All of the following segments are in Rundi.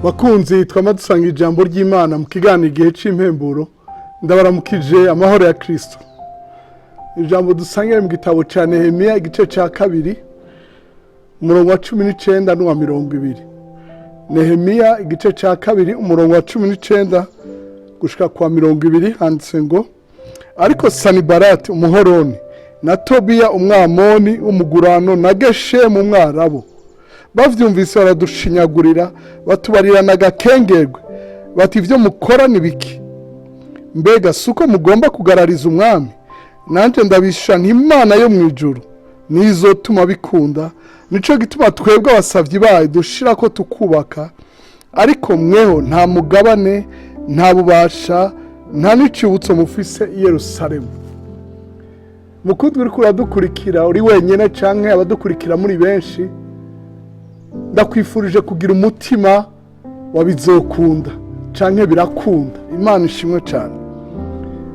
Bakunzi twama dusanga ijambo ry'Imana mu kiganiro Igihe cy'Impemburo, ndabaramukije amahoro ya Kristo. Ijambo dusangira mu gitabo cya Nehemiya, igice cya 2, umurongo wa 19 n'uwa 20. Nehemiya igice cya 2, umurongo wa 19 gushika kwa 20, handitse ngo: "Ariko Sanibarati Umuhoroni na Tobiya Umwamoni w'umugurano na Geshemu Umwarabu bavyumvise, baradushinyagurira, batubarirana agakengerwe bati: 'Ivyo mukora ni biki? Mbega si uko mugomba kugarariza umwami?' Nanjye ndabisha nti: 'Imana yo mu ijuru nizotuma bikunda. Nico gituma twebwe abasavyi bayo dushira ko tukubaka, ariko mweho nta mugabane, nta bubasha, nta n'icibutso mufise i Yerusalemu.'" Mukundwa uriko uradukurikira uri wenyine canke abadukurikira muri benshi, ndakwifurije kugira umutima wa bizokunda canke birakunda. Imana ishimwe cyane.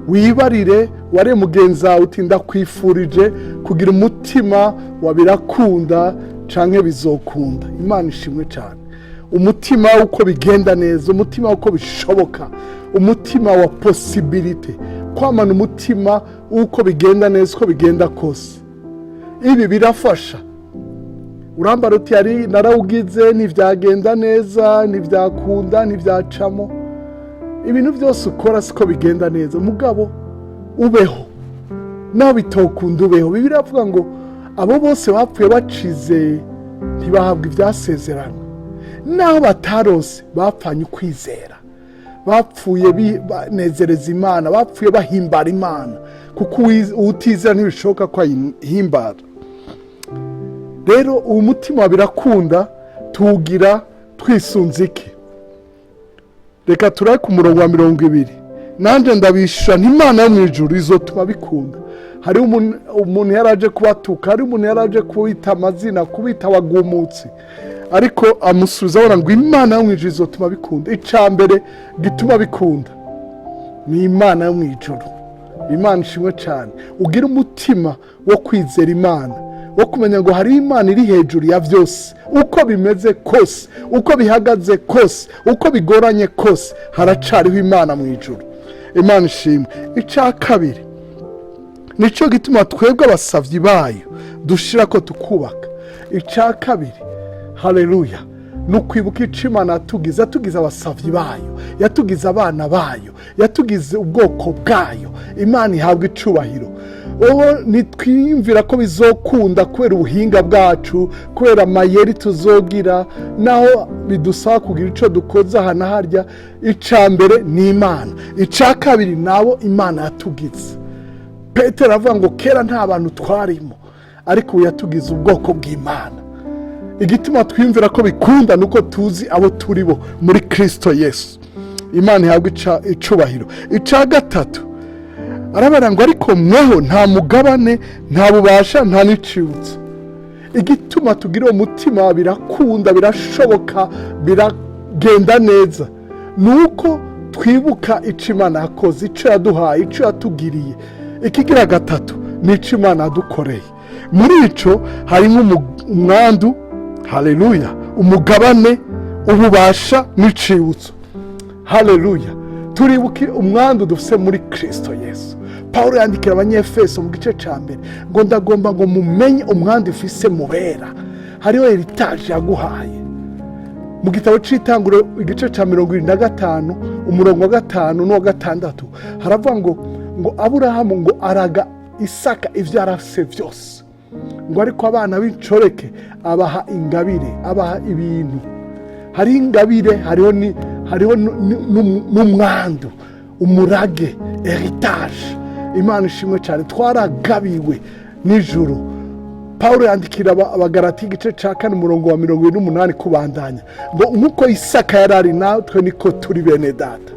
Wibarire ware mugenzi wawe uti: "Ndakwifurije kugira umutima wa birakunda canke bizokunda." Imana ishimwe cyane. Umutima w'uko bigenda neza, umutima w'uko bishoboka, umutima wa possibilité, kwamana umutima w'uko bigenda neza uko bigenda kose. Ibi birafasha. Urambara uti: "Yari narawugize, ntibyagenda neza, ntibyakunda, ntibyacamo." Ibintu byose ukora siko bigenda neza, mugabo ubeho. Naho bitokunda, ubeho. Bibiliya iravuga ngo abo bose bapfuye bacizeye ntibahabwa ibyasezeranywe, naho batarose bapfanye ukwizera, bapfuye banezereza Imana, bapfuye bahimbara Imana, kuko uwutizera ntibishoboka ko ayihimbara. Rero uwo mutima birakunda tuwugira twisunze iki? Reka turabe ku murongo wa 20. "Nanjye ndabishyura nti: 'Imana yo mu ijuru izotuma bikunda.'" Hariho umuntu yari aje kubatuka, hariho umuntu yari aje kubita amazina, kubita abagumutsi, ariko amusubiza abona ngo Imana yo mu ijuru izotuma bikunda. Icya mbere gituma bikunda ni Imana yo mu ijuru. Imana ishimwe cyane. Ugira umutima wo kwizera Imana, wo kumenya ngo hari Imana iri hejuru ya byose. Uko bimeze kose, uko bihagaze kose, uko bigoranye kose, haracariho Imana mu ijuru. Imana ishimwe. Icya kabiri: "Nicyo gituma twebwe abasavyi bayo dushira ko tukubaka." Icya kabiri, haleluya, ni ukwibuka icyo Imana yatugize. Yatugize abasavyi bayo, yatugize abana bayo, yatugize ubwoko bwayo. Imana ihabwa icubahiro. Ubu ntitwiyumvira ko bizokunda kubera ubuhinga bwacu, kubera amayeri tuzogira, naho bidusaba kugira icyo dukoze aha na harya. Icya mbere ni Imana, icya kabiri nabo Imana yatugize. Petero avuga ngo kera nta bantu twarimo, ariko ubu yatugize ubwoko bw'Imana. Igituma twiyumvira ko bikunda ni uko tuzi abo turi bo muri Kirisito Yesu. Imana ihabwa icubahiro. Icya gatatu, arabara ngo: "Ariko mweho nta mugabane, nta bubasha, nta n'icibutso." Igituma tugira uwo mutima birakunda, birashoboka, biragenda neza, ni uko twibuka icyo Imana yakoze, icyo yaduhaye, icyo yatugiriye. Ikigira gatatu ni icyo Imana yadukoreye. Muri icyo harimo umwandu, haleluya, umugabane, ububasha n'icibutso. Haleluya. Turibuke umwandu dufite muri Kirisito Yesu. Paul yandikira Abanyefeso mu gice cya 1 ngo: "Ndagomba ngo mumenye umwandu ufise mubera." Hariho héritage yaguhaye. Mu gitabo cy'Itanguro, igice cya 75, umurongo wa 5 n'uwa 6, haravuga ngo Aburahamu ngo araga Isaka ibyo yarafise byose, ngo ariko abana b'incoreke abaha ingabire, abaha ibintu. Hariho ingabire, hariho n'umwandu, umurage, héritage. Imana ishimwe cyane. Twaragabiwe nijoro. Paul yandikira Abagarati, igice cya 4, umurongo wa 28 kubandanya, ngo nk'uko Isaka yari ari, natwe niko turi, bene data.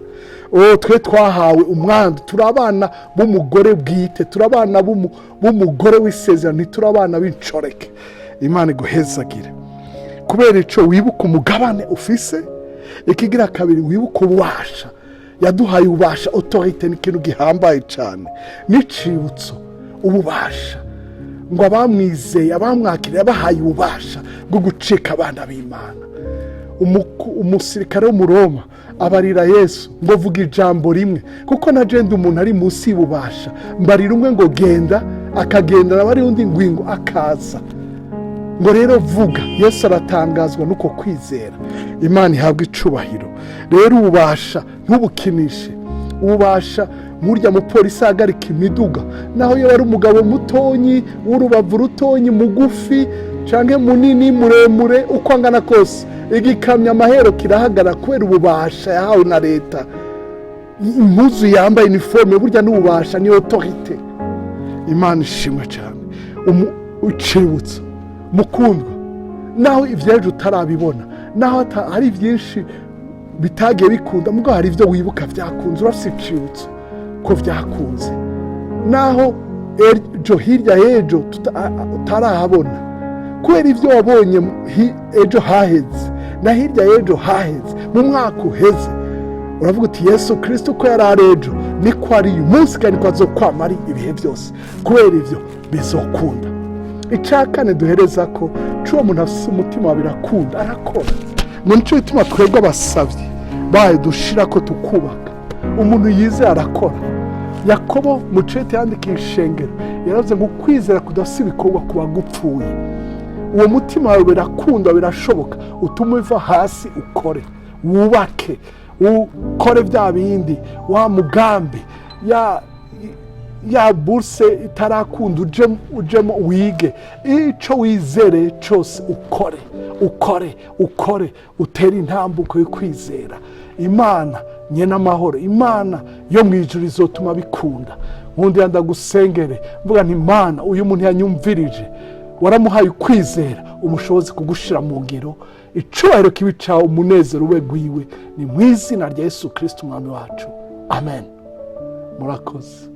Oh, twe twahawe umwandu, turi abana b'umugore bwite, turi abana b'umugore w'isezerano, ntituri abana b'incoreke. Imana iguhezagire. Kubera icyo, wibuka umugabane ufise. Ikigira kabiri, wibuka ububasha yaduhaye. Ububasha, autorité, ni ikintu gihambaye cyane, n'icibutso. Ububasha, ngo abamwizeye, abamwakiriye, yabahaye ububasha bwo gucika abana b'Imana. Umusirikare w'Umuroma abarira Yesu ngo: "Vuga ijambo rimwe, kuko na jenda umuntu ari munsi y'ububasha. Mbarira umwe ngo genda, akagenda, nawe ari undi ngwingo, akaza. Ngo rero vuga." Yesu aratangazwa n'uko kwizera. Imana ihabwa icubahiro. Rero ububasha ntubukinishe. Ububasha nk'urya mupolisi ahagarika imiduga, naho iyo ari umugabo mutonyi w'urubavu rutonyi, mugufi cyangwa munini, muremure, uko angana kose, igikamyo amahero kirahagarara kubera ububasha yahawe na leta. Impuzu yambaye, uniforme, burya n'ububasha, ni autorité. Imana ishimwe cyane. Ucibutso mukundwa, naho iby'ejo utarabibona, naho hari byinshi bitagiye bikunda, mubwo hari ibyo wibuka byakunze. Urafite icibutso ko byakunze, naho ejo hirya y'ejo utarahabona, kubera ibyo wabonye ejo haheze na hirya y'ejo haheze, mu mwaka uheze. Uravuga uti: "Yesu Kirisito uko yari ari ejo niko ari uyu munsi, kandi niko azokwama ari ibihe byose." Kubera ibyo bizokunda. Icya kane duhereza ko c'uwo muntu afite umutima wa birakunda, arakora. Ngo nicyo gituma twebwe abasabyi bayo dushira ko tukubaka. Umuntu yizeye arakora. Yakobo mucete yandikiye ishengero yaravuze ngo ukwizera kudafite ibikorwa kuba gupfuye. Uwo mutima wawe birakunda, birashoboka, utuma uva hasi ukore, wubake, ukore bya bindi, wa mugambi, ya buruse itarakunda ujemo wige. Icyo wizereye cyose ukore, ukore, ukore, utere intambuko yo kwizera. Imana nyene amahoro, Imana yo mu ijuru izotuma bikunda. Nkundi ndagusengere mvuga nti: "Imana, uyu muntu yanyumvirije, waramuhaye ukwizera, umushobozi kugushira mu ngiro. Icubahiro kibi cawe, umunezero ube gwiwe. Ni mu izina rya Yesu Kristo Umwami wacu, amen." Murakoze.